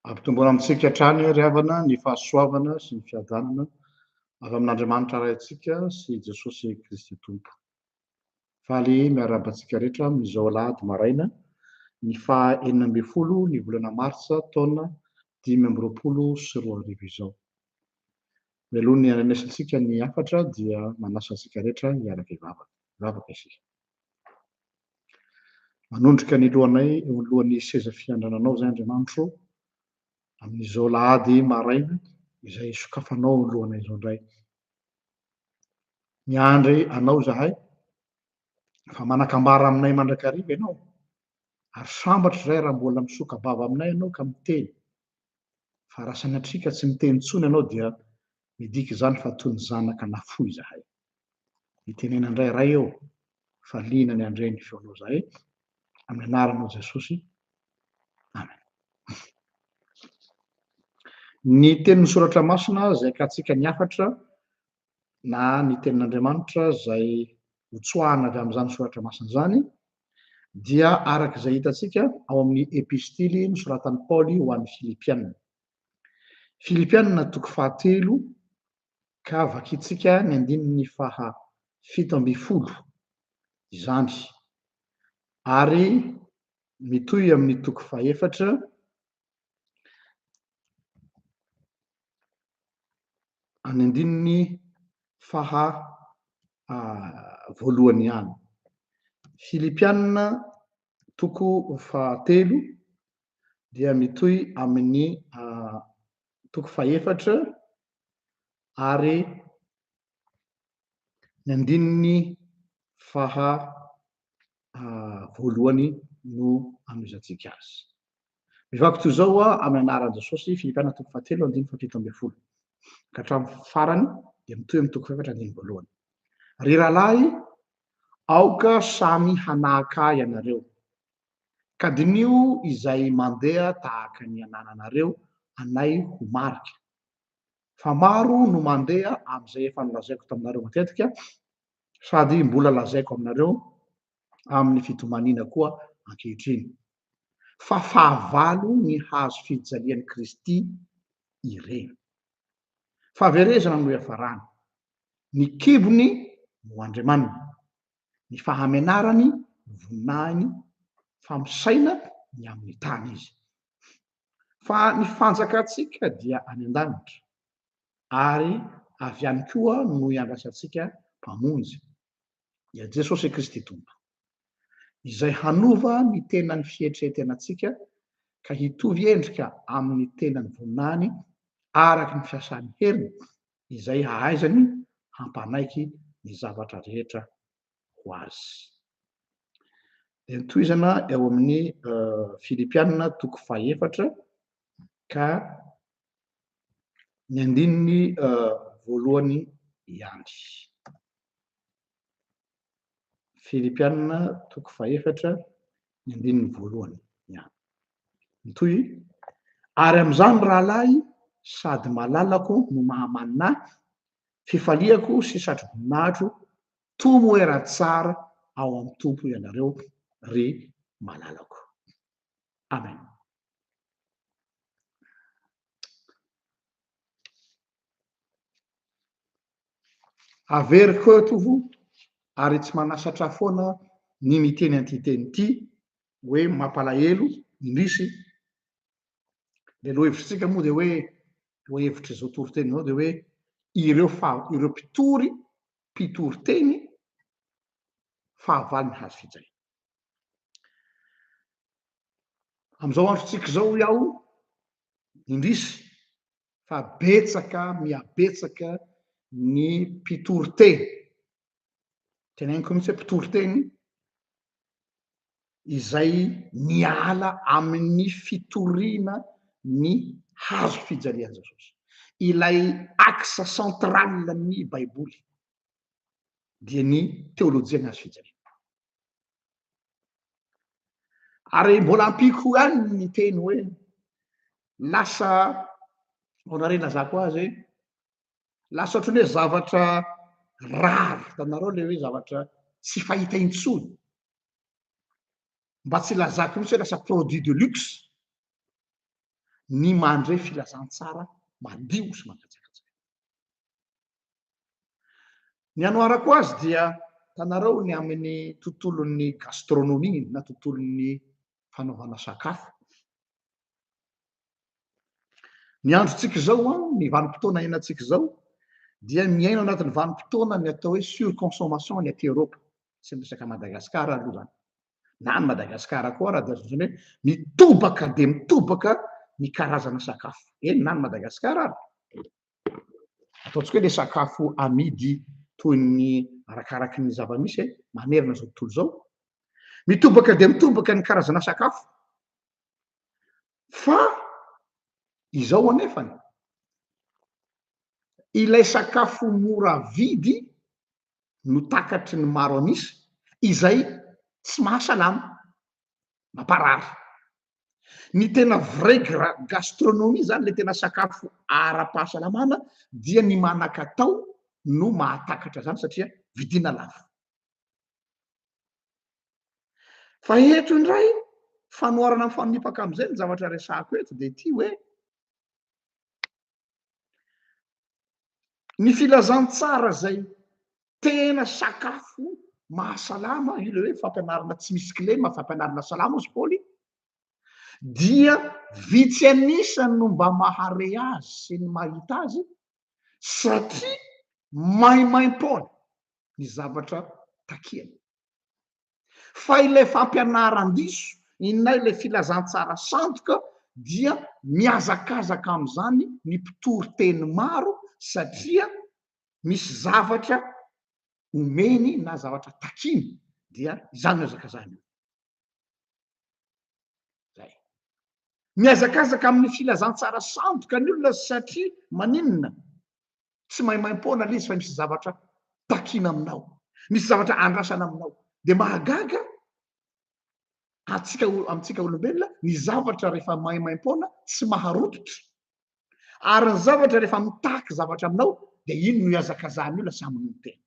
Ampitomboina amintsika hatrany ry havana ny fahasoavana sy ny fiadanana avy amin'Andriamanitra Raintsika sy Jesosy Kristy Tompo. Faly miarahaba antsika rehetra amin'izao alahady maraina ny faha 16 ny volana martsa taona 2025 izao. Mialoha ny hanrenesantsika ny hafatra dia manasa antsika rehetra hiaraka hivavaka. Hivavaka isika. Manondrika ny lohanay eo anoloan'ny seza fiandrananao izay Andriamanitro amin'izao lahady maraina izay sokafanao ny lohanay izao indray. Miandry anao izahay fa manan-kambara aminay mandrakariva ianao ary sambatra izahay raha mbola misoka-bava aminay ianao ka miteny. Fa raha sanatria ka tsy miteny intsony ianao dia midika izany fa toy ny zanaka nafoy izahay. Mitenena indray Ray ô fa liana ny handre ny feonao zahay amin'ny anaranao Jesosy. Amen. Ny tenin'ny soratra masina izay akatsika ny hafatra na ny tenin'Andriamanitra izay hotsoahana avy amin'izany soratra masina izany dia araka izay hitantsika ao amin'ny epistily nosoratan'i Paoly ho an'ny Filipiana. Filipiana toko fahatelo Ka vakintsika ny andininy faha 17 izany, ary mitohy amin'ny toko fahefatra, any andininy faha voalohany ihany. Filipiana toko fahatelo dia mitohy amin'ny toko fahefatra ary ny andininy faha voalohany no anohizantsika azy. Mivaky toy izao aho amin'ny anaran'i Jesosy, Filipiana toko fahatelo andininy faha-17 ka hatramin'ny farany dia mitohy amin'ny toko fahefatra andininy voalohany. Ry rahalahy, aoka samy hanahaka ahy ianareo, Ka diniho izay mandeha tahaka ny anananareo anay ho marika. Fa maro no mandeha amin'izay efa nolazaiko taminareo matetika, sady mbola lazaiko aminareo amin'ny fitomaniana koa ankehitriny, fa fahavalo ny hazo fijalian'i Kristy ireny. Fahaverezana no iafarany. Ny kibony no andriamaniny. ny fahamenarany no voninahiny fa misaina ny amin'ny tany izy. Fa ny fanjakantsika dia any an-danitra, ary avy any koa no iandrasantsika Mpamonjy, dia Jesosy Kristy Tompo, izay hanova ny tenan'ny fietretenantsika ka hitovy endrika amin'ny tenan'ny voninahiny araka ny fiasan'ny heriny, izay hahaizany hampanaiky ny zavatra rehetra ho azy. Dia notohizana eo amin'ny Filipiana toko fahefatra ka ny andininy voalohany ihany. Filipiana toko fahefatra ny andininy voalohany ihany. Mitohy, ary amin'izany rahalahy sady malalako no mahamanina ahy, fifaliako sy satroboninahitro, tomoera tsara ao amin'ny Tompo ianareo ry malalako. Amen. Averiko eo tovo ary tsy manasatra foana ny miteny an'ity teny ity hoe mampalahelo indrisy. Le lohahevitritsika moa dia hoe lohahevitr'izao toriteny izao dia hoe ireo fa ireo mpitory mpitory teny. Fahavalon'ny hazo fijaliana. Amin'izao androntsika izao hoy aho, indrisy fa betsaka mihabetsaka ny mpitory teny, teneniko mihitsy hoe mpitory teny, izay miala amin'ny fitoriana ny hazo fijalian'i Jesosy. Ilay axe central ny Baiboly dia ny teolojian'ny hazo fijaliana. Ary mbola ampiako ihany ny teny hoe lasa ahoana re ilazako azy e? Lasa ohatran'ny hoe zavatra rare, hitanareo ilay hoe zavatra tsy fahita intsony. Mba tsy ilazako mihitsy hoe lasa produit de luxe ny mandre filazantsara madio sy mangatsiakantsiaka. Ny anoharako azy dia hitanareo ny amin'ny tontolon'ny gastronomie na tontolon'ny fanaovana sakafo. Ny androntsika izao an, ny vanim-potoana iainantsika izao dia miaina anatin'ny vanim-potoana ny atao hoe surconsommation ny aty Eoropa. Tsy miresaka Madagasikara aloha izany. Na any Madagasikara koa ara dia azo lazaina hoe mitobaka dia mitobaka ny karazana sakafo. Eny na any Madagasikara ary. Ataontsika hoe ilay sakafo amidy toy ny arakaraky ny zava-misy e, manerana izao tontolo izao. Mitobaka dia mitobaka ny karazana sakafo. Fa izao anefany, ilay sakafo mora vidy no takatry ny maro an'isa izay tsy mahasalama, mamparary. Ny tena vrai gastronomie zany, le tena sakafo ara-pahasalamana dia ny manan-katao no mahatakatra zany satria vidiana lafo. Fa eto indray, fanoharana mifanipaka amin'izay ny zavatra resahako eto dia ity hoe, ny filazantsara izay tena sakafo mahasalama, io ilay hoe fampianarana tsy misy kilema, fampianarana salama hozy Paoly, dia vitsy an'isa no mba mahare azy sy ny mahita azy satria maimaim-poana ny zavatra takiany. Fa ilay fampianaran-diso, inay ilay filazantsara sandoka dia mihazakazaka amin'izany ny mpitory teny maro satria misy zavatra omeny na zavatra takiny dia izany no ihazakazahany. Zay. Mihazakazaka amin'ny filazantsara sandoka ny olona satria maninona? Tsy maimaimpoana ilay izy fa misy zavatra takiana aminao, misy zavatra andrasana aminao. Dia mahagaga antsika amintsika olombelona ny zavatra rehefa maimaimpoana tsy maharototra ary ny zavatra rehefa mitaky zavatra aminao dia iny no ihazakazahan'ny olona sy hamonoany tena.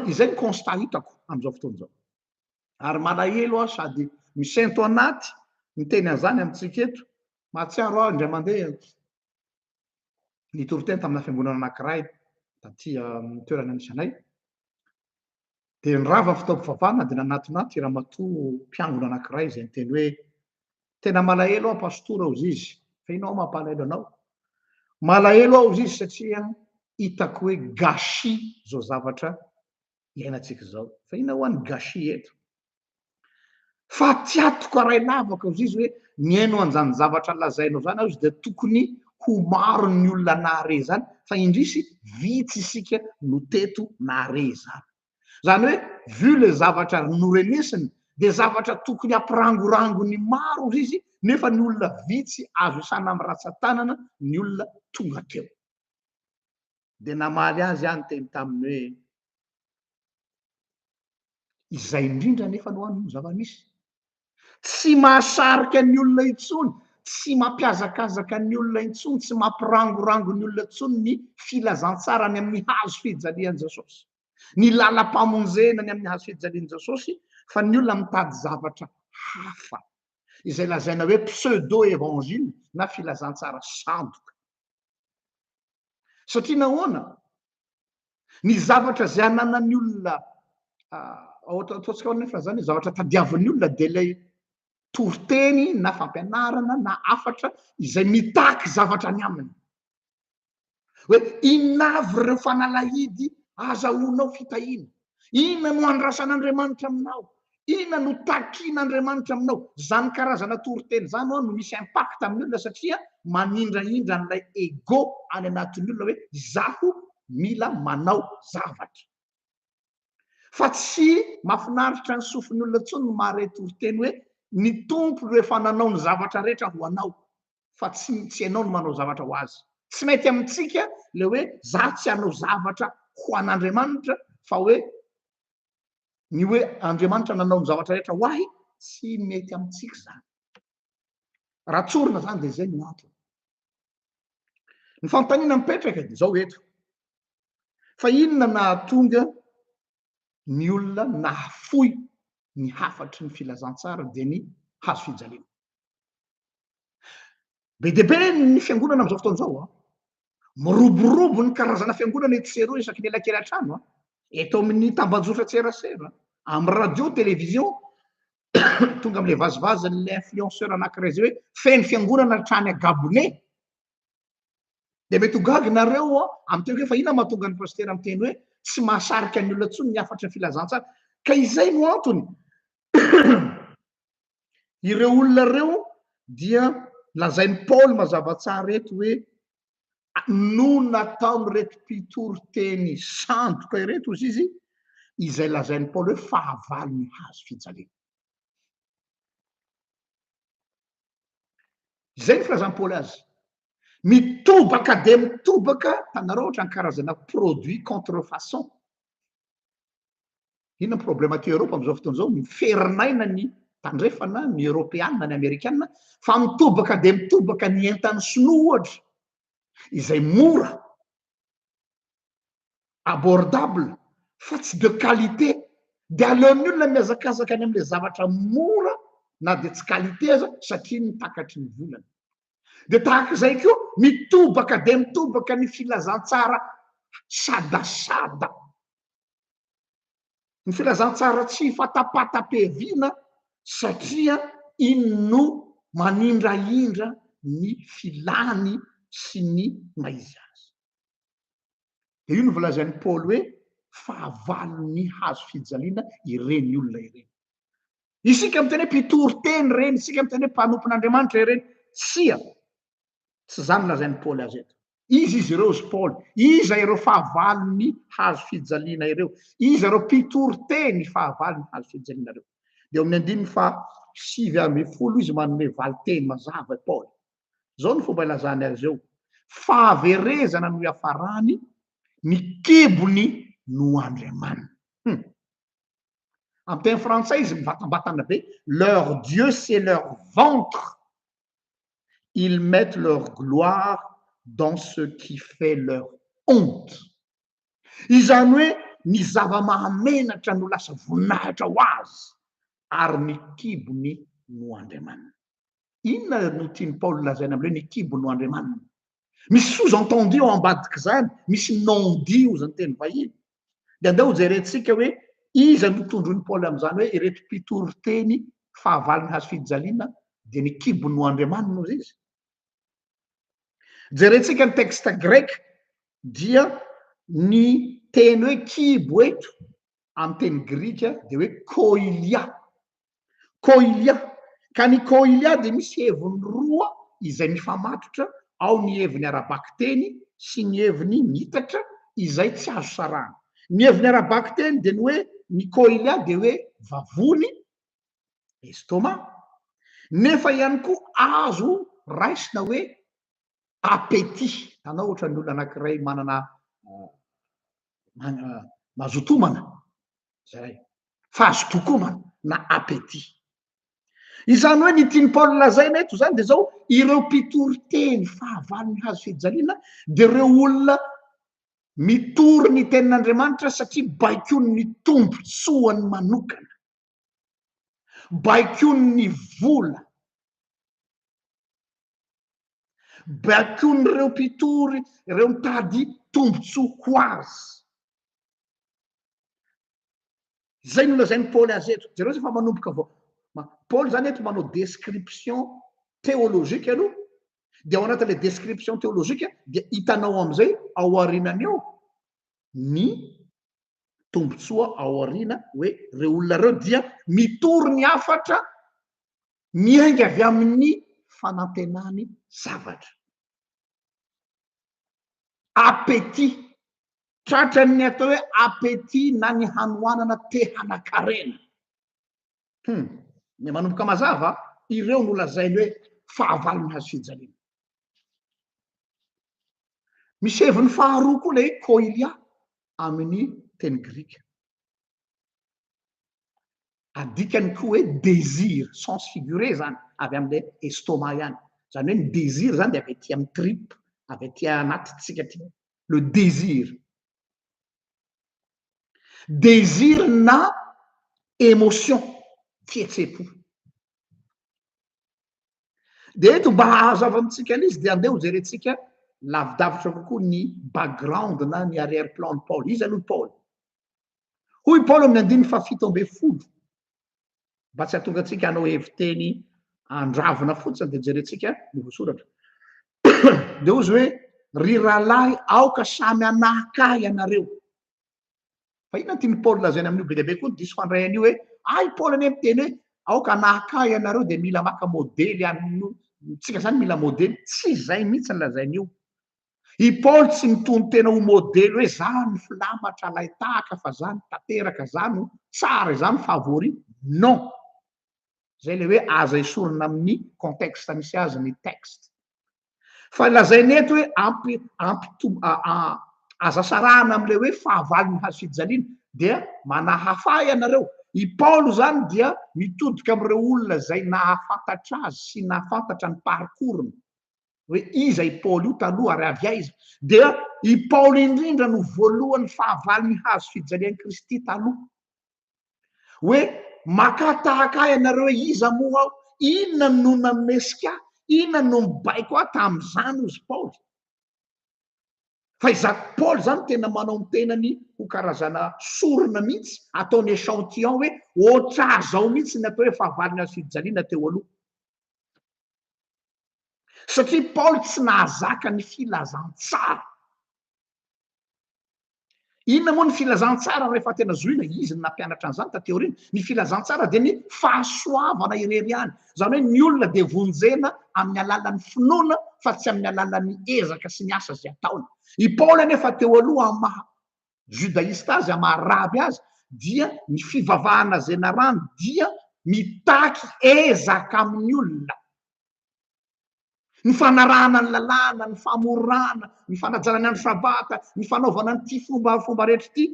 Izay ny constat hitako amin'izao fotoana izao. Ary malahelo aho sady misento anaty miteny an'izany amintsika eto. Mahatsiaro aho indray mandeha nitory teny tamina fiangonana anankiray taty amin'ny toerana misy anay. Dia nirava ny fotoam-pivavahana dia nanatona ahy ity ramatoa mpiangona anankiray izay niteny hoe tena malahelo aho pastora hozy izy. Fa inona aho mampalahelo anao? Malahelo aho hozy izy satria hitako hoe gâchis izao zavatra iainantsika izao. Fa inona hoa ny gâchis eto? Fa tiatoka ray lavaka hozy izy hoe mihaino an'izany zavatra lazainao izany aho izy dia tokony ho maro ny olona nahare izany fa indrisy vitsy isika no teto nahare izany. Izany hoe vu le zavatra norenesiny dia zavatra tokony hampirangorango ny maro hozy izy nefa ny olona vitsy azo isana amin'ny ratsan-tanana ny olona tonga teo. Dia namaly azy aho niteny taminy hoe, Izay indrindra anefa no no zava-misy. Tsy mahasarika ny olona intsony, tsy mampihazakazaka ny olona intsony, tsy mampirangorango ny olona intsony ny filazantsara ny amin'ny hazo fijalian'i Jesosy. Ny lalam-pamonjena ny amin'ny hazo fijalian'i Jesosy, fa ny olona mitady zavatra hafa, izay lazaina hoe pseudo-évangile na filazantsara sandoka. Satria nahoana? Ny zavatra izay ananan'ny olona, ataontsika ahoana nefa izany, zavatra tadiavin'ny olona dia ilay toriteny na fampianarana na hafatra izay mitaky zavatra any aminy. Hoe inona avy ireo fanalahidy azahoanao fitahiana? Inona no andrasan'Andriamanitra aminao? Inona no takian'Andriamanitra aminao? Izany karazana toriteny izany ho'a no misy impact amin'ny olona satria manindrahindra an'ilay ego any anatin'ny olona hoe izaho mila manao zavatra. Fa tsy mahafinaritra ny sofin'ny olona intsony ny mahare toriteny hoe ny Tompo no efa nanao ny zavatra rehetra ho anao. fa tsy tsy ianao no manao zavatra ho azy. Tsy mety amintsika le hoe za tsy hanao zavatra ho an'Andriamanitra fa hoe ny hoe Andriamanitra nanao ny zavatra rehetra ho ahy, tsy mety amintsika izany. Raha tsorina izany dia izay no antony. Ny fanontaniana mipetraka dia izao eto. Fa inona nahatonga ny olona nahafoy ny hafatry ny filazantsara dia ny hazo fijaliana? Be dia be ny fiangonana amin'izao fotoana izao an. Miroborobo ny karazana fiangonana etsy sy eroa isaky ny elakely an-trano an. Eto amin'ny tambajotran-tserasera, amin'ny radio, télévision, tonga amin'ilay vazivazin'ilay influenceur anankiray izay hoe feno fiangonana hatrany à Gabonais. Dia mety ho gaga nareo amin'ny teny hoe fa inona mahatonga ny pasitera miteny hoe tsy mahasarika ny olona intsony ny hafatry ny filazantsara. Ka izay no antony. Ireo olona ireo dia lazain'i Paoly mazava tsara eto hoe no nataon'ireto mpitory teny sandoka ireto, hozy izy, izay lazain'i Paoly hoe fahavalon'ny hazo fijaliana. Izay ny filazan'i Paoly azy. Mitobaka dia mitobaka, hitanareo ohatran'ny karazana produit contrefaçon. Inona ny problème aty Europe amin'izao fotoana izao? Miferinaina ny tandrefana, ny Eoropeana, ny Amerikana, fa mitobaka dia mitobaka ny entan'ny sinoa ohatra, izay mora, abordable, fa tsy de qualité. Dia aleon'ny olona mihazakazaka any amin'ilay zavatra mora na dia tsy qualité aza satria ny takatry ny volany. Dia tahaka izay koa, mitobaka dia mitobaka ny filazantsara sadasada. Ny filazantsara tsy fatapatapevina satria iny no manindrahindra ny filany sy ny maha izy azy. Dia io no voalazan'i Paoly hoe fahavalon'ny hazo fijaliana ireny olona ireny. Isika miteny hoe mpitory teny ireny, isika miteny hoe mpanompon'Andriamanitra ireny. Tsia, Tsy izany lazain'i Paoly azy eto. Iza izy ireo, hozy Paoly? Iza ireo fahavalon'ny hazo fijaliana ireo? Iza ireo mpitory teny fahavalon'ny hazo fijaliana ireo? Dia eo amin'ny andininy faha 19 izy manome valin-teny mazava i Paoly. Izao no fomba ilazany azy eo, Fahaverezana no iafarany, ny kibony no andriamaniny. Hum. Amin'ny teny frantsay izy mivatambatana be, leur Dieu c'est leur ventre. Ils mettent leur gloire dans ce qui fait leur honte. Izany hoe ny zava-mahamenatra no lasa voninahitra ho azy ary ny kibony no andriamaniny. Inona no tian'i Paoly lazaina amin'ilay hoe ny kibony no andriamaniny? Misy sous-entendu ao ambadik'izany, misy non-dit hozy ny teny vahiny. Dia andeha hojerentsika hoe iza no tondroin'i Paoly amin'izany hoe ireto mpitory teny fahavalon'ny hazo fijaliana dia ny kibony no andriamaniny hozy izy. Jerentsika ny texte grec dia ny teny hoe kibo eto amin'ny teny grika dia hoe koilia. Koilia. Ka ny koilia dia misy heviny roa izay mifamatotra, ao ny heviny ara-bakiteny sy ny heviny miitatra izay tsy azo sarahana. Ny heviny ara-bakiteny dia ny hoe ny koilia dia hoe vavony, estomac, nefa ihany koa azo raisina hoe appétit, hitanao ohatran'ny olona anankiray manana mazoto homana, zay, fahazotoan-komana na appétit. Izany hoe ny tian'i Paoly lazaina eto izany dia izao, ireo mpitory teny fahavalon'ny hazo fijaliana dia ireo olona mitory ny tenin'Andriamanitra satria baikoin'ny tombontsoany manokana, baikoin'ny vola, baikoin'ireo mpitory ireo mitady tombontsoa ho azy. Izay no lazain'i Paoly azy eto. Jereo izay fa manomboka vao. Paoly izany eto manao description théologique aloha. Dia ao anatin'ilay description théologique dia hitanao amin'izay ao aorianany ao ny tombontsoa ao aoriana hoe ireo olona ireo dia mitory ny hafatra miainga avy amin'ny fanantenany zavatra. Appétit, tratran'ny atao hoe appétit na ny hanoanana te hanan-karena. Hum, ny manomboka mazava, ireo no lazainy hoe fahavalon'ny hazo fijaliana. Misy heviny faharoa koa ilay koilia amin'ny teny grika. Adikany koa hoe désir, sens figuré zany, avy amin'ilay estomac ihany. Izany hoe ny désir zany dia avy aty amin'ny tripe, avy aty anatintsika aty. Le désir. Désir na émotion, fihetseham-po. Dia eto mba hahazava amintsika an'izy dia andeha hojerentsika lavidavitra kokoa ny background na ny arrière plan ny Paoly. Iza aloha i Paoly? Hoy i Paoly amin'ny andininy faha-17, mba tsy hahatonga antsika hanao hevi-teny andravina fotsiny dia jerentsika ny voasoratra. Dia hozy hoe, ry rahalahy, aoka samy hanahaka ahy ianareo. Fa inona no tian'i Paoly lazaina amin'io? Be dia be koa ny diso fandray an'io hoe, ah, i Paoly anie miteny hoe, aoka hanahaka ahy ianareo dia mila maka modely an'io. Tsika izany mila modely. Tsy izay mihitsy ny lazain'io. I Paoly tsy mitonon-tena ho modely hoe za no filamatra alain-tahaka fa za no tanteraka, za no tsara, izaho no favori. Non! Izay ilay hoe aza esorina amin'ny contexte misy azy ny texte. Fa lazainy eto hoe ampi, ampitombo, aza sarahana amin'ilay hoe fahavalon'ny hazo fijaliana dia manahafa ianareo. I Paoly izany dia mitodika amin'ireo olona izay nahafantatra azy sy nahafantatra ny parcours-ny. Hoe iza i Paoly io taloha ary avy aiza. Dia i Paoly indrindra no voalohany fahavalon'ny hazo fijalian'i Kristy taloha. Hoe makà tahaka ahy ianareo hoe iza moa aho, inona no nanesika ahy, inona no mibaiko ahy tamin'izany hozy Paoly. Fa izaho Paoly izany tena manao ny tenany ho karazana sorona mihitsy, ataony échantillon hoe ohatr'izao mihitsy ny atao hoe fahavalon'ny hazo fijaliana teo aloha. Satria Paoly tsy nahazaka ny filazantsara. Inona moa ny filazantsara rehefa tena zohina? Izy no nampianatra an'izany taty aoriana. Ny filazantsara dia ny fahasoavana irery ihany. Izany hoe ny olona dia vonjena amin'ny alalan'ny finoana fa tsy amin'ny alalan'ny ezaka sy ny asa izay ataony. I Paoly anefa teo aloha amin'ny maha judaïste azy, amin'ny maha raby azy, dia ny fivavahana izay narahany dia mitaky ezaka amin'ny olona. Ny fanarahana ny lalàna, ny famorana, ny fanajana ny andro sabata, ny fanaovana an'ity fomba fomba rehetra ity,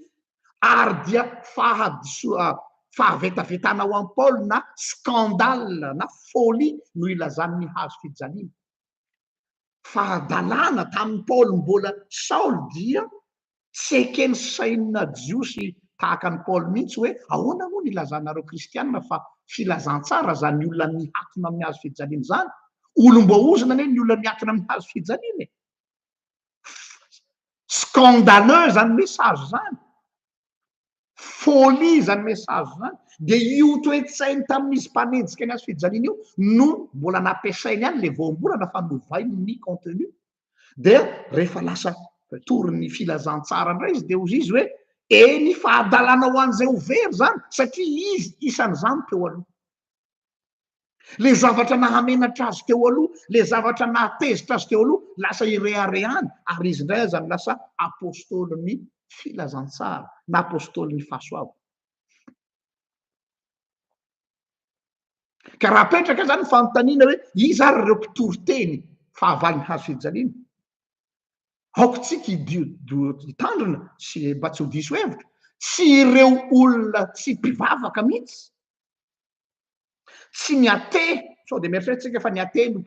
ary dia fahadisoa fahavetavetana ho an'i Paoly na scandale na folie no ilazany ny hazo fijaliana. Fahadalana tamin'i Paoly mbola Saoly dia Tsy eken'ny saina jiosy tahaka an'i Paoly mihitsy hoe ahoana moa no ilazanareo kristiana fa filazantsara izany olona mihatona amin'ny hazo fijaliana izany? Olom-boaozona anie ny olona mihatona amin'ny hazo fijaliana e! Scandaleux izany message izany. Folie izany message izany. Dia io toe-tsainy tamin'izy mpanenjika ny hazo fijaliana io no mbola nampiasainy ihany ilay voambolana fa novainy ny contenu. Dia rehefa lasa mpitory ny filazantsara indray izy dia hozy izy hoe eny fahadalana ho an'izay ho very izany satria izy isan'izany teo aloha. Le zavatra nahamenatra azy teo aloha, le zavatra nahatezitra azy teo aloha, lasa ireharehany ary izy indray aza no lasa apostolin'ny filazantsara na apostolin'ny fahasoavana. Ka raha apetraka zany ny fanontaniana hoe iza ary ireo mpitory teny fahavalon'ny hazo fijaliana? Aoka tsika hitandrina sy mba tsy ho diso hevitra, tsy ireo olona tsy mpivavaka mihitsy Tsy ny athée, sao dia mieritreritra tsika fa ny athée no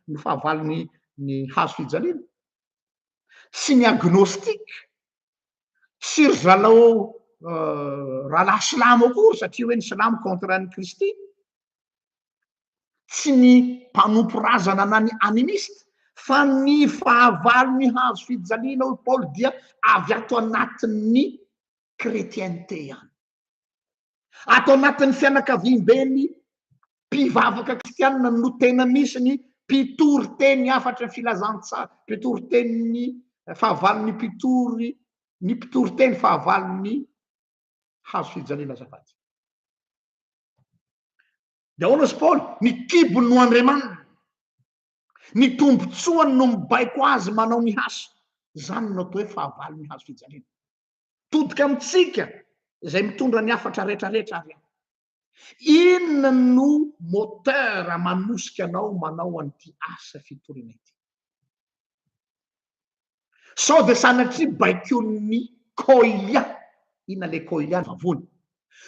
no fahavalon'ny ny hazo fijaliana. Tsy ny agnostique, tsy ry zalao rahalahy silamo akory satria hoe ny silamo contre an'i Kristy. Tsy ny mpanompo razana na ny animiste fa ny fahavalon'ny hazo fijaliana hoy Paoly dia avy ato anatin'ny chrétienté ihany. Ato anatin'ny fianakaviamben'ny mpivavaka kristianina no tena misy ny Mpitory teny hafatry ny filazantsara, mpitory tenin'ny fahavalon'ny mpitory, ny mpitory teny fahavalon'ny hazo fijaliana azafady. Dia ahoana hozy Paoly? Ny kibony no andriamaniny. Ny tombontsoany no mibaiko azy manao ny asa. Izany no atao hoe fahavalon'ny hazo fijaliana. Todika amintsika izay mitondra ny hafatra rehetrarehetra ary aho. Inona no moteur manosika anao manao an'ity asa fitoriana ity? Sao dia sanatria baikoin'ny koilia, inona le koilia? Ny vavony.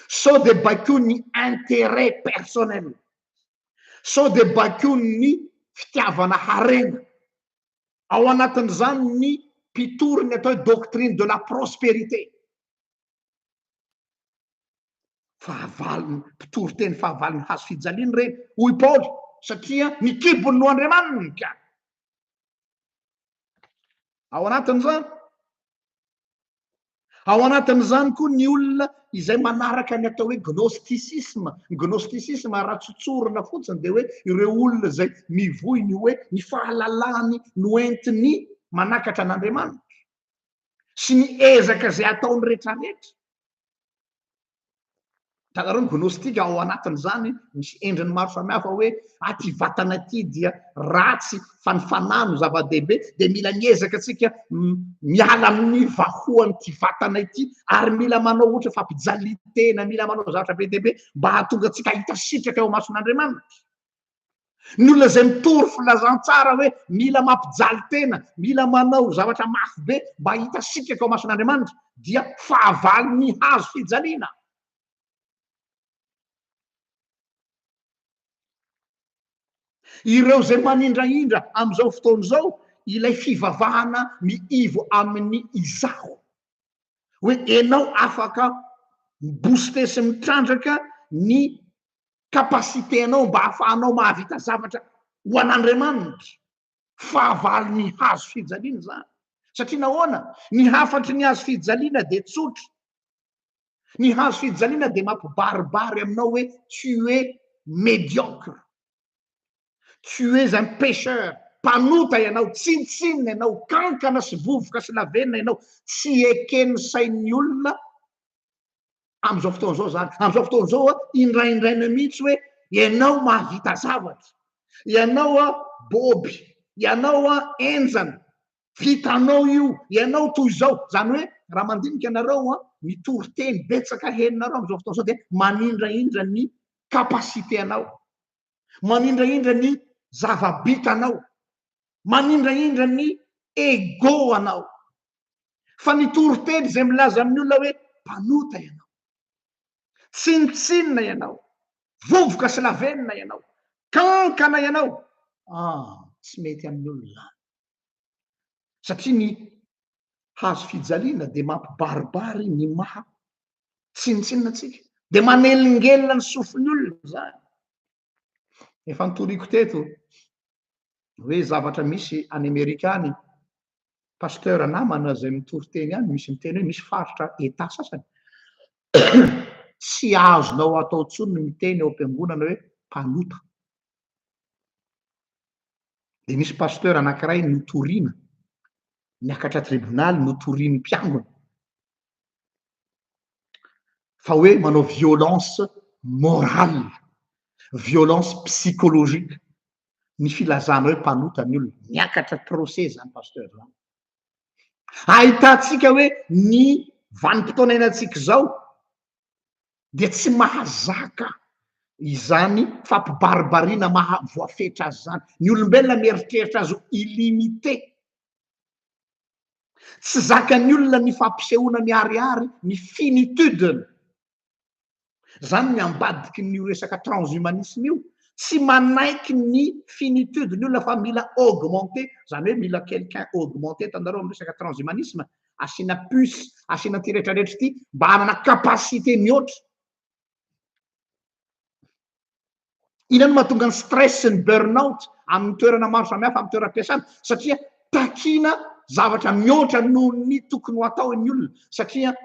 Sao dia baikoin'ny intérêt personnel. Sao dia baikoin'ny fitiavana harena. Ao anatin'izany ny mpitory ny atao hoe doctrine de la prospérité. Fahavalony, mpitory teny fahavalon'ny hazo fijaliana ireny, hoy Paoly, satria ny kibony no Andriamaniny ka. Ao anatin'izany, ao anatin'izany koa ny olona izay manaraka ny atao hoe gnosticisme. Ny gnosticisme raha tsotsorina fotsiny dia hoe ireo olona izay mivoy ny hoe ny fahalalany no entiny manakatra an'Andriamanitra sy ny ezaka izay ataony rehetrarehetra. Hitanareo ny gnostique ao anatin'izany misy endriny maro samihafa hoe ah ty vatana ty dia ratsy fa ny fanahy no zava-dehibe dia mila miezaka antsika miala amin'ny vahoan'ity vatana ity ary mila manao ohatra fampijalian-tena, mila manao zavatra be dia be mba hahatonga antsika hahita sitraka eo imason'Andriamanitra. Ny olona izay mitory filazantsara hoe mila mampijaly tena, mila manao zavatra mafy be mba hahita sitraka eo imason'Andriamanitra dia fahavalon'ny hazo fijaliana. Ireo izay manindrahindra amin'izao fotoana izao ilay fivavahana miivo amin'ny izaho. Hoe enao afaka mi-booster sy mitrandraka ny capacité anao mba hahafahanao mahavita zavatra ho an'Andriamanitra. Fahavalon'ny hazo fijaliana izany. Satria nahoana? Ny hafatry ny hazo fijaliana dia tsotra. Ny hazo fijaliana dia mampibaribary aminao hoe tu es médiocre. Tu es un pécheur. Mpanota ianao, tsinontsinona ianao, kankana sy vovoka sy lavenona ianao. Tsy eken'ny sain'ny olona amin'izao fotoana izao izany. Amin'izao fotoana izao, indraindraina mihitsy hoe ianao mahavita zavatra, ianao boby, ianao henjana, vitanao io, ianao toy izao. Izany hoe raha mandinika ianareo, ny toriteny betsaka henonareo amin'izao fotoana izao dia manindraindra ny capacité anao, manindraindra ny zava-bitanao, manindraindra ny ego anao. Fa ny toriteny izay milaza amin'ny olona hoe mpanota ianao, tsinontsinona ianao, vovoka sy lavenona ianao, kankana ianao, ah, tsy mety amin'ny olona izany. Satria ny hazo fijaliana dia mampibaribary ny maha tsinontsinona antsika, dia manelingelina ny sofin'ny olona izany. Efa nitoriko teto hoe zavatra misy any Amerika any, pasteur namana izay mitory teny any, misy miteny hoe misy faritra Etat sasany, tsy azonao atao intsony ny miteny ao am-piangonana hoe mpanota. Dia nisy pasteur anankiray notoriana, niakatra tribonaly, notorian'ny mpiangona, fa hoe manao violence morale, violence psychologique, ny filazana hoe mpanota ny olona. Niakatra procès zany pasteur zany. Ahitantsika hoe ny vanim-potoana iainantsika izao dia tsy mahazaka izany fampibaribariana maha voafetra azy izany. Ny olombelona mieritreritra azy ho illimité. Tsy zakan'ny olona ny fampisehoana miharihary ny finitude-ny. Zany ny ambadiky ny resaka transhumanisme io. Tsy manaiky ny finitude ny olona fa mila augmenter, zany hoe mila quelqu'un augmenter, hitanareo amin'ny resaka transhumanisme, asiana puce, asiana ity rehetra rehetra ity mba hanana capacité mihoatra. Inona no mahatonga ny stress sy ny burn out amin'ny toerana maro samihafa amin'ny toeram-piasana? Satria takiana zavatra mihoatra noho ny tokony ho atao ny olona satria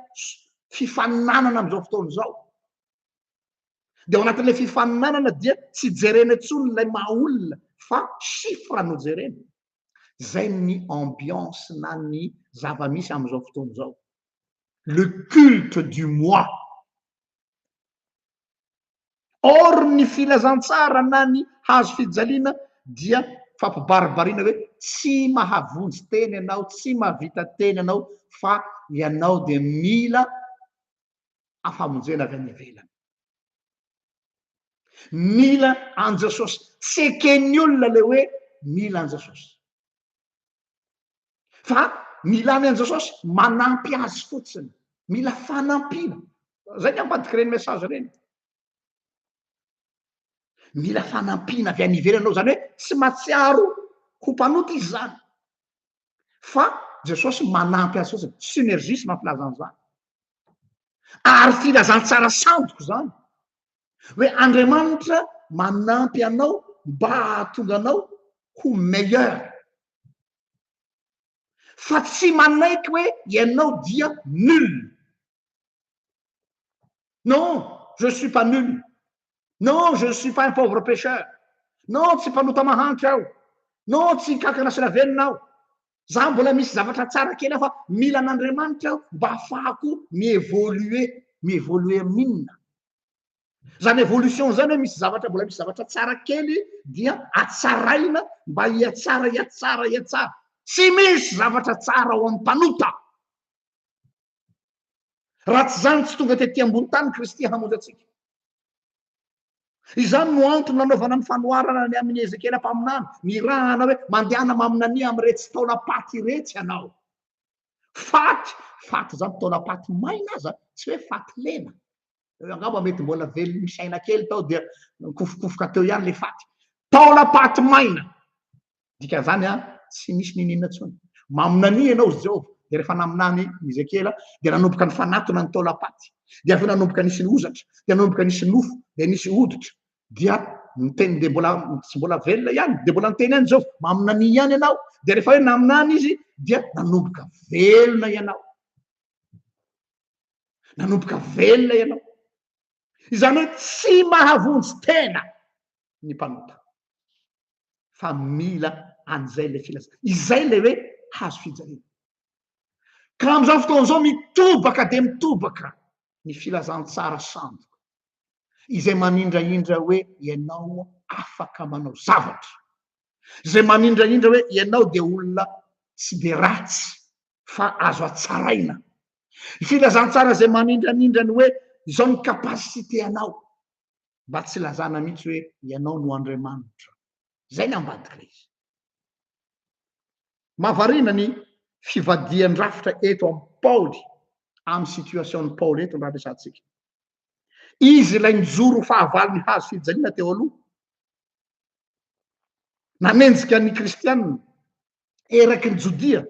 fifaninanana amin'izao fotoana izao. Dia ao anatin'ilay fifaninanana dia tsy jerena intsony ilay maha olona fa chiffre no jerena. Zay ny ambiance na ny zava-misy amin'izao fotoana izao. Le culte du moi. Or ny filazantsara na ny hazo fijaliana dia fampibaribariana hoe tsy mahavonjy tena ianao, tsy mahavita tena ianao fa ianao dia mila famonjena avy any ivelany. Mila an'i Jesosy. Tsy eken'ny olona ilay hoe mila an'i Jesosy. Fa mila ny an'i Jesosy manampy azy fotsiny. Mila fanampiana. Zay ny ambadiky ireny message ireny. Mila fanampiana avy any ivelany anao, zany hoe tsy mahatsiaro ho mpanota izy zany. Fa Jesosy manampy azy fotsiny. Synergisme mampilaza an'izany. Ary filazantsara sandoka izany. Hoe Andriamanitra manampy anao mba hahatonga anao ho meilleur. Fa tsy manaiky hoe ianao dia nul. Non, je suis pas nul. Non, je ne suis pas un pauvre pécheur. Non, tsy mpanota mahantra aho. Non, tsy kankana sy lavenona aho. Za mbola misy zavatra tsara kely aho fa mila an'Andriamanitra aho mba hahafahako mi-évoluer. Mi-évoluer amin'inona? Zany évolution zany hoe misy zavatra mbola misy zavatra tsara kely dia atsaraina mba hihatsara, hihatsara, hihatsara. Tsy misy zavatra tsara ao amin'ny mpanota. Raha tsy izany tsy tonga tety ambony tany Kristy hamonjy antsika. Izany no antony nanaovana ny fanoharana ny amin'i Ezekiela mpaminany, nirahana hoe mandehana maminania amin'iretsy taolam-paty iretsy ianao. Faty, faty izany taolam-paty maina aza, tsy hoe faty lena. Angamba mety mbola velon'ny saina kely tao dia nikofokofoka teo ihany le faty. Taolam-paty maina. Dikan'izany an, tsy misy niniana intsony. Maminania ianao ry Jehovah. Dia rehefa naminany Ezekiela, dia nanomboka nifanatona ny taolam-paty. Dia avy eo nanomboka nisy ny hozatra, dia nanomboka nisy nofo, dia nisy hoditra. Dia niteny, dia mbola tsy mbola velona ihany, dia mbola niteny ihany Jehovah, maminania ihany ianao. Dia rehefa hoe naminany izy, dia nanomboka velona ianao. Nanomboka velona ianao. Izany hoe tsy mahavonjy tena ny mpanota. Fa mila an'izay ilay filaza. Izay ilay hoe hazo fijaliana. Ka amin'izao fotoana izao mitobaka dia mitobaka ny filazantsara sandoka. Izay manindrahindra hoe ianao afaka manao zavatra. Izay manindrahindra hoe ianao dia olona tsy dia ratsy fa azo hatsaraina. Ny filazantsara izay manindranindra ny hoe izao ny capacité anao. Mba tsy lazana mihitsy hoe ianao no Andriamanitra. Izay ny ambadik'ilay izy. Mahavariana ny fivadihan-drafitra eto amin'i Paoly, amin'ny situation-n'i Paoly eto raha resahantsika. Izy ilay nijoro ho fahavalon'ny hazo fijaliana teo aloha. Nanenjika ny kristianina eraky ny Jodia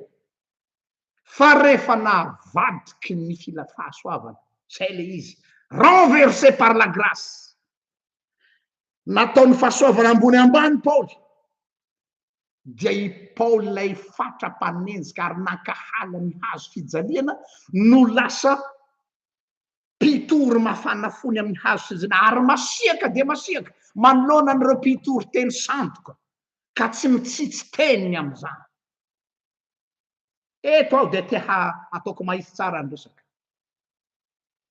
fa rehefa navadiky ny fila fahasoavana, zay le izy, renversé par la grâce, nataon'ny fahasoavana ambony ambany Paoly, dia i Paoly ilay fatra mpanenjika ary nankahala ny hazo fijaliana no lasa mpitory mafana fo ny amin'ny hazo fijaliana ary masiaka dia masiaka manoloana an'ireo mpitory teny sandoka ka tsy mitsitsy teny ny amin'izany. Eto aho dia te ataoko mahitsy tsara ny resaka.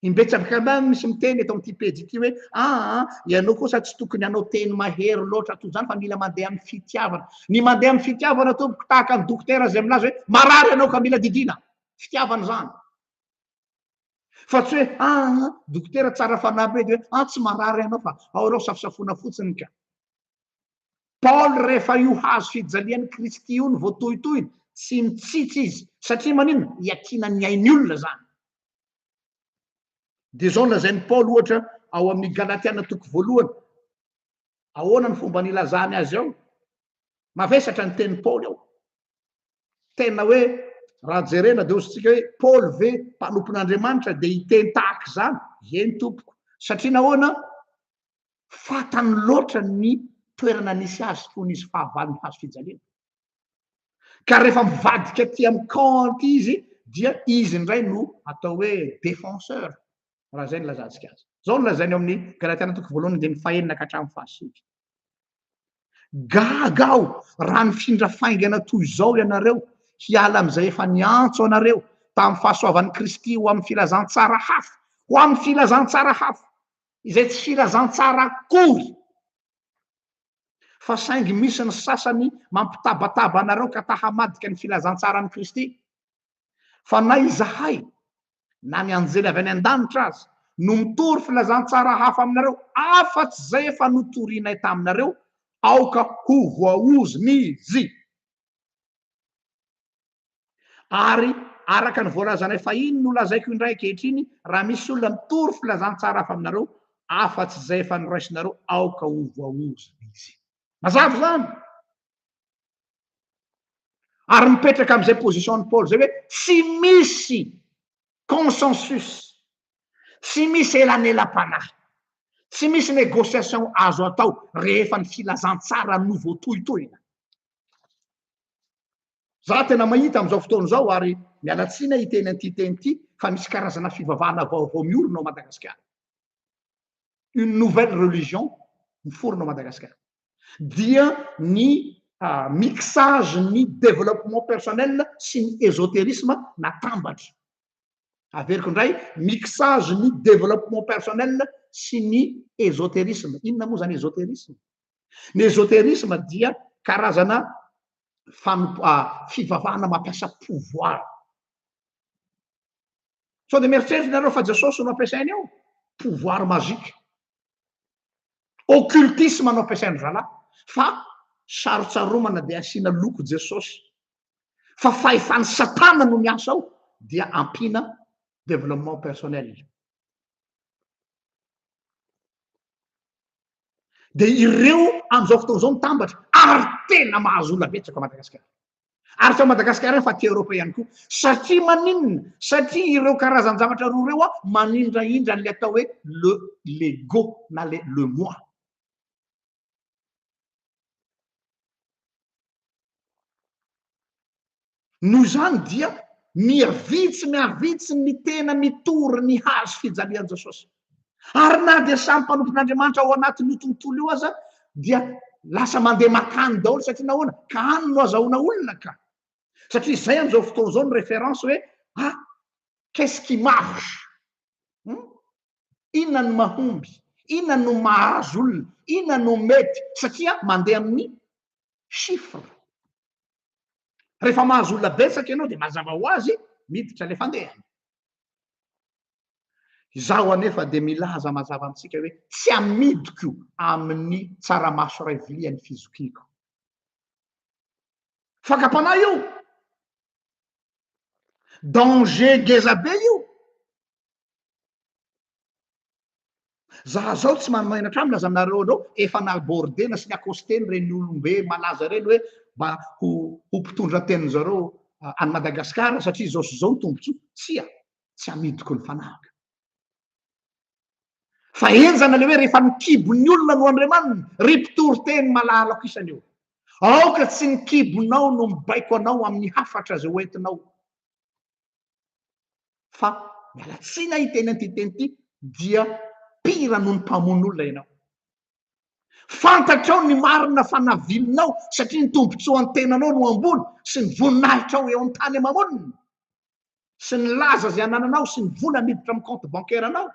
Imbetsaka indray misy miteny eto amin'ity pejy ity hoe aa ianao kosa tsy tokony hanao teny mahery loatra toy izany fa mila mandeha amin'ny fitiavana. Ny mandeha amin'ny fitiavana tompoko tahaka ny dokotera izay milaza hoe marary ianao ka mila didiana. Fitiavana izany. Fa tsy hoe aa dokotera tsara fanahy be dia hoe aa tsy marary ianao fa ao ianao safosafoana fotsiny ka. Paoly rehefa io hazo fijalian'i Kristy io no voatohitohina, tsy mitsitsy izy. Satria maninona? Iankinan'ny ny ain'ny olona izany. Dia izao no lazain'i Paoly ohatra ao amin'ny Galatiana toko voalohany. Ahoana ny fomba nilazany azy ao? Mavesatra ny tenin'i Paoly ao. Tena hoe raha jerena dia hozy tsika hoe Paoly ve mpanompon'Andriamanitra dia hiteny tahaka izany? Eny tompoko. Satria nahoana? Fantany loatra ny toerana nisy azy fony izy fahavalon'ny hazo fijaliana. Ka rehefa mivadika aty amin'ny camp aty izy dia izy indray no atao hoe défenseur, raha izay no ilazantsika azy. Izao no lazainy ao amin'ny Galatiana toko voalohany andininy fahenina ka hatramin'ny fahasivy. Gaga aho raha nifindra faingana toy izao ianareo hiala amin'izay efa niantso anareo tamin'ny fahasoavan'i Kristy ho amin'ny filazantsara hafa, ho amin'ny filazantsara hafa, izay tsy filazantsara akory. Fa saingy misy ny sasany mampitabataba anareo ka ta hamadika ny filazantsaran'i Kristy. Fa na izahay na ny anjely avy any an-danitra aza no mitory filazantsara hafa aminareo afa-tsy izay efa notorinay taminareo, aoka ho voaozona izy. Ary araka ny voalazanay fahiny no lazaiko indray ankehitriny, raha misy olona mitory filazantsara hafa aminareo afa-tsy izay efa noraisinareo, aoka ho voaozona izy. Mazava izany? Ary mipetraka amin'izay position-n'i Paoly izay hoe tsy misy consensus, tsy misy elanelam-panahy, tsy misy négociation azo atao rehefa ny filazantsara no voatohitohina. Za tena mahita amin'izao fotoana izao ary miala tsiny aho hiteny an'ity teny ity fa misy karazana fivavahana vaovao miorina ao Madagasikara. Une nouvelle religion miforona ao Madagasikara. Dia ny mixage ny développement personnel sy ny ésotérisme natambatra. Averiko indray, mixage ny développement personnel sy ny ésotérisme. Inona moa izany ésotérisme? Ny ésotérisme dia karazana fivavahana mampiasa pouvoir. Sao dia mieritreritra nareo fa Jesosy no ampiasainy eo? Pouvoir magique. Occultisme no ampiasainy zalahy. Fa sarotsaromana dia asiana loko Jesosy. Fa fahefan'i Satana no miasa ao dia ampiana développement personnel. Dia ireo amin'izao fotoana izao mitambatra ary tena mahazo olona betsaka Madagasikara. Ary tsy ao Madagasikara ihany fa aty Eoropa ihany koa. Satria maninona? Satria ireo karazan-javatra roa ireo manindrahindra an'ilay atao hoe le l'ego na le le moi. Noho izany dia miha-vitsy miha-vitsy ny tena mitory ny hazo fijalian'i Jesosy. Ary na dia samy mpanompon'Andriamanitra ao anatin'io tontolo io aza dia lasa mandeha makany daholo satria nahoana? Ka any no azahoana olona ka. Satria izay amin'izao fotoana izao ny référence hoe ah, qu'est-ce qui marche? Inona no mahomby? Inona no mahazo olona? Inona no mety? Satria mandeha amin'ny chiffre. Rehefa mahazo olona betsaka ianao dia mazava ho azy miditra ilay fandehany. Izaho anefa dia milaza mazava amintsika hoe tsy amidiko amin'ny tsaramaso iray vilia ny fizokiako. Fakam-panahy io! Danger ngeza be io! Za zao tsy manomaina hatrany milaza aminareo anao efa nabordena sy ni-accostena ireny olombe malaza ireny hoe mba ho ho mpitondra tenin-jareo any Madagasikara satria izao sy izao ny tombontsoa. Tsia, tsy amidiko ny fanahiko. Fa henjana le hoe rehefa ny kibon'ny olona no Andriamaniny, ry mpitory teny malalako isany io. Aoka tsy ny kibonao no mibaiko anao amin'ny hafatra izay hoentinao. Fa miala tsiny aho hiteny an'ity teny ity dia pire noho ny mpamono olona ianao. Fantatrao ny marina fa navilinao satria ny tombontsoan'ny tenanao no ambony sy ny voninahitrao eo an-tany ama-monina sy ny laza izay anananao sy ny vola miditra amin'ny compte bancaire anao.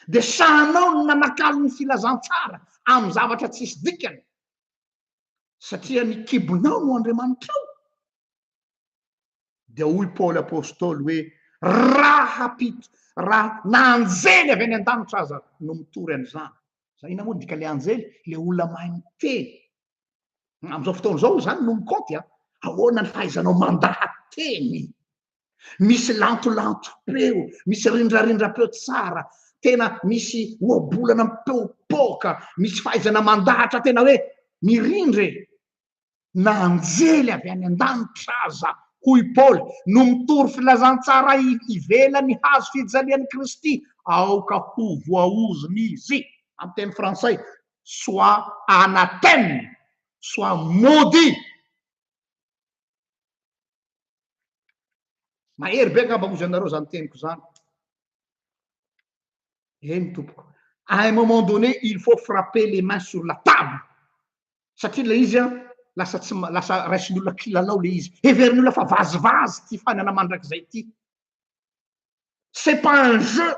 Dia sahanao ny nanakalo ny filazantsara amin'ny zavatra tsisy dikany satria ny kibonao no Andriamanitrao. Dia hoy Paoly Apostoly hoe, Raha mpit, raha na anjely avy any an-danitra aza no mitory an'izany. Zay inona moa ny dikan'ilay anjely? Ilay olona mahay miteny. Amin'izao fotoana izao izany no mikaonty a. Ahoana ny fahaizanao mandaha-teny? Misy lantolantom-peo, misy rindrarindram-peo tsara, tena misy ohabolana mipoapoaka, misy fahaizana mandahatra tena hoe mirindra e. na anjely avy any an-danitra aza, hoy Paoly, no mitory filazantsara ivelan'ny hazo fijalian'i Kristy, aoka ho voaozona izy. Amin'ny teny frantsay, soit anathème, soit maudit. Mahery be angamba hozy anareo izany teniko izany. Eny tompoko. À un moment donné, il faut frapper les mains sur la table. Satria ilay izy an, lasa tsy lasa raisin'ny olona kilalao ilay izy. Heverin'ny olona fa vazivazy ity fainana mandrakizay ity. C'est pas un jeu.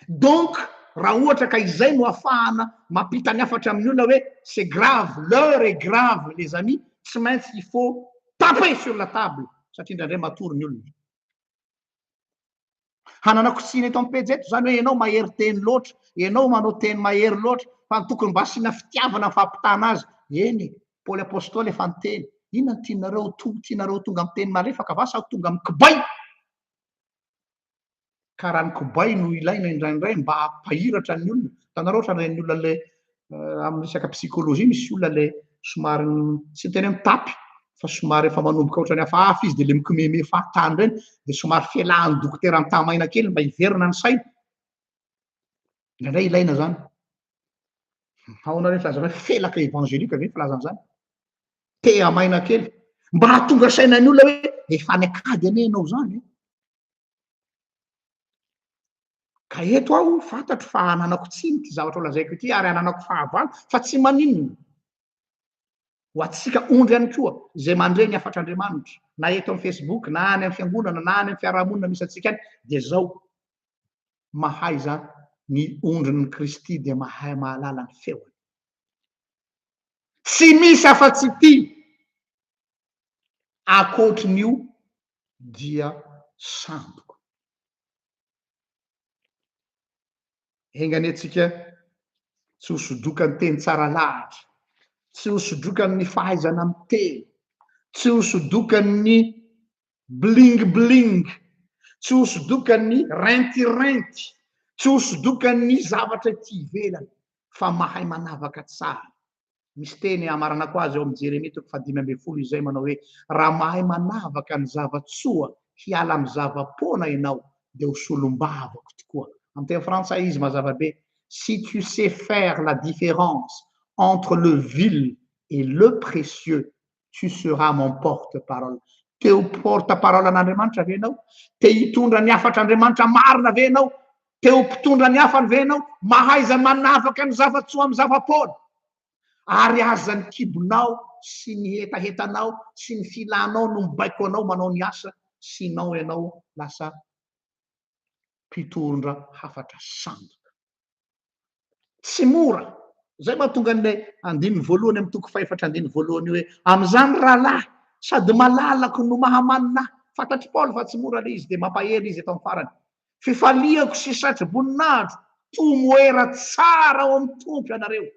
Donc, raha ohatra ka izay no afahana mampita ny hafatra amin'ny olona hoe c'est grave, l'heure est grave les amis, tsy maintsy il faut taper sur la table satria indraindray matory ny olona. Hananako tsiny eto amin'ny pejy eto izany hoe ianao mahery teny loatra, ianao manao teny mahery loatra, fa ny tokony mba asiana fitiavana ny fampitana azy. Eny e, Paoly Apostoly efa niteny, inona no tianareo ho tonga, tianareo ho tonga amin'ny teny malefaka va sa ho tonga amin'ny kibay? Ka raha ny kibay no ilaina indraindray mba hampahiratra ny olona, hitanareo ohatran'ireny olona le amin'ny resaka psychologie misy olona le somary tsy miteny hoe mitapy fa somary efa manomboka ohatran'ny hafahafa izy dia le mikomeme fahatany ireny dia somary fialahan'ny dokotera an-tamaina kely mba hiverina ny saina. Indraindray ilaina zany. Ahoana re filazana hoe felaka évangélique ve filazana izany? Tehamaina kely mba hahatonga saina ny olona hoe efa any an-kady anie ianao izany e. Ka eto aho fantatro fa ananako tsiny ity zavatra ho lazaiko ity ary ananako fahavalo fa tsy maninona. Ho antsika ondry ihany koa izay mandre ny hafatr'Andriamanitra na eto amin'ny Facebook na any amin'ny fiangonana na any amin'ny fiarahamonina misy antsika any dia izao mahaiza ny ondrin'i Kristy dia mahay mahalala ny feony. Tsy misy afa-tsy ity ankoatrin'io dia sandoka. Enga anie tsika tsy ho sodokan'ny teny tsara lahatra, tsy ho sodokan'ny fahaizana miteny, tsy ho sodokan'ny bling bling, tsy ho sodokan'ny rentirenty, tsy ho sodokan'ny zavatra ety ivelany fa mahay manavaka tsara. Misy teny hamaranako azy ao amin'ny Jeremia toko fahadimy ambin'ny folo izay manao hoe, Raha mahay manavaka ny zava-tsoa hiala amin'ny zava-poana ianao, dia ho solombavako tokoa. Amin'ny teny frantsay izy mazava be, Si tu sais faire la différence entre le vil et le précieux, tu seras mon porte-parole. Te ho porte-parole an'Andriamanitra ve ianao? Te hitondra ny hafatr'Andriamanitra marina ve ianao? Te ho mpitondra ny hafany ve ianao? Mahaiza manavaka ny zava-tsoa amin'ny zava-poana. Ary aza ny kibonao sy ny hetahetanao sy ny filanao no mibaiko anao manao ny asa, sinon ianao lasa mpitondra hafatra sandoka. Tsy mora. Izay mahatonga an'ilay andininy voalohany amin'ny toko fahefatra andininy voalohany io hoe, Amin'izany rahalahy, sady malalako no mahamanina ahy. Fantatr'i Paoly fa tsy mora ilay izy, dia mampahery izy eto amin'ny farany. Fifaliako sy satroboninahitro, tomoera tsara ao amin'ny Tompo ianareo.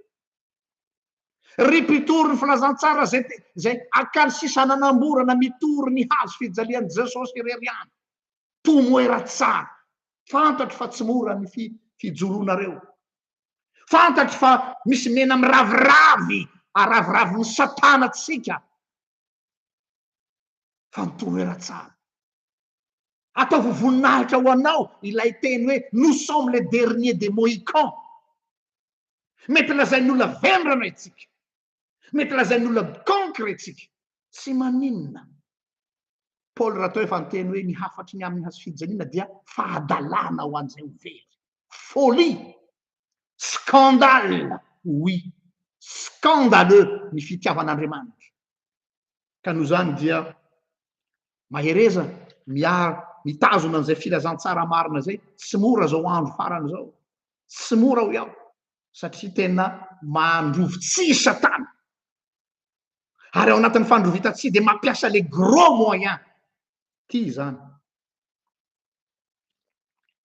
Ry mpitory ny filazantsara izay izay akany sisa nanamborana mitory ny hazo fijalian'i Jesosy irery ihany. Tomoera tsara. Fantatro fa tsy mora ny fijoroanareo. Fantatro fa misy mena miraviravy araviravin'ny satana tsika. Fa ny tomoera tsara. Ataovy voninahitra ho anao ilay teny hoe nous sommes les derniers des mohicans. Mety lazain'ny olona vendrana itsika. Mety lazain'ny olona cancre itsika. Tsy maninona. Paoly rahateo efa niteny hoe ny hafatry ny amin'ny hazofijaliana dia fahadalana ho an'izay ho very. Folie! Scandale! Oui! Scandaleux ny fitiavan'Andriamanitra. Ka noho izany dia mahereza miaro, mitazona an'izay filazantsara marina izay. Tsy mora izao andro farany izao. Tsy mora hoy aho. Satria tena mandrovi-tsihy Satana. Ary ao anatin'ny fandrovitan-tsihy dia mampiasa les gros moyens. Ty izany.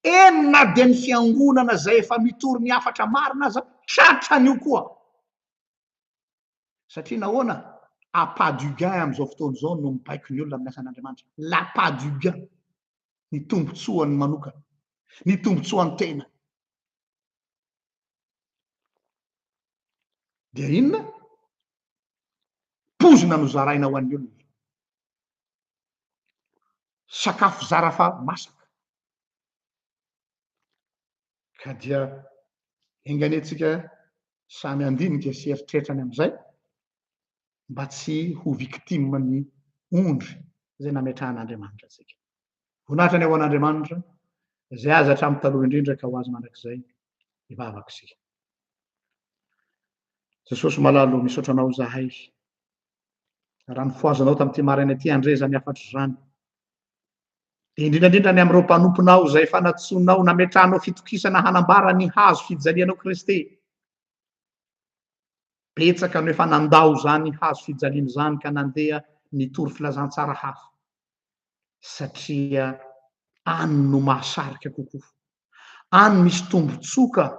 Eny na dia ny fiangonana izay efa mitory ny hafatra marina aza tratran'io koa. Satria nahoana? Appât du gain amin'izao fotoana izao no mibaiko ny olona amin'ny asan'Andriamanitra. L'appât du gain. Ny tombontsoany manokana. Ny tombontsoan'ny tena. Dia inona? Pozina no zaraina ho an'ny olona. Sakafo zara fa masaka. Ka dia enga anie tsika samy handinika sy eritreritra ny amin'izay mba tsy ho victime ny ondry izay nametrahan'Andriamanitra antsika. Voninahitra ny ho an'Andriamanitra izay azy hatramin'ny taloha indrindra ka ho azy mandrakizay. Hivavaka isika. Jesosy malala ô, misaotra Anao izahay raha nifohazanao tamin'ity maraina ity handre izany hafatra izany. Dia indrindra indrindra ny amin'ireo mpanomponao izay efa nantsoinao, nametrahanao fitokisana hanambara ny hazo fijalianao Kristy. Betsaka no efa nandao izany hazo fijaliana izany ka nandeha nitory filazantsara hafa satria any no mahasarika kokoa. Any misy tombontsoa ka,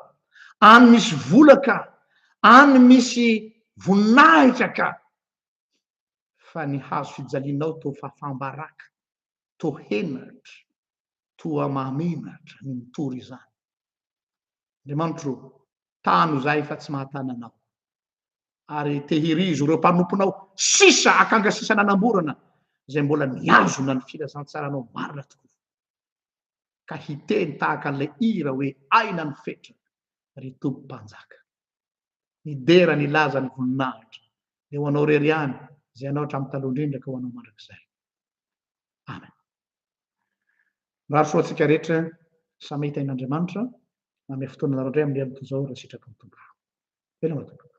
any misy vola ka, any misy voninahitra ka. Fa ny hazo fijalianao toa fafam-baraka, toa henatra, toa mahamenatra ny mitory izany. Andriamanitro ô, tano izahay fa tsy mahatana Anao. Ary tehirizo ireo mpanomponao sisa akanga sisa nanamborana izay mbola mihazona ny filazantsaranao marina tokoa. Ka hiteny tahaka an'ilay hira hoe aina ny fetra ry Tompo Mpanjaka. Ny dera, ny laza, ny voninahitra dia ho Anao irery ihany, izay Anao hatramin'ny taloha indrindra ka ho Anao mandrakizay. Amen. Mirary soa antsika rehetra, samy hitahin'Andriamanitra, manome fotoana anareo indray amin'ny herin'ny toy izao raha sitrapon'ny Tompo. Veloma Tompo.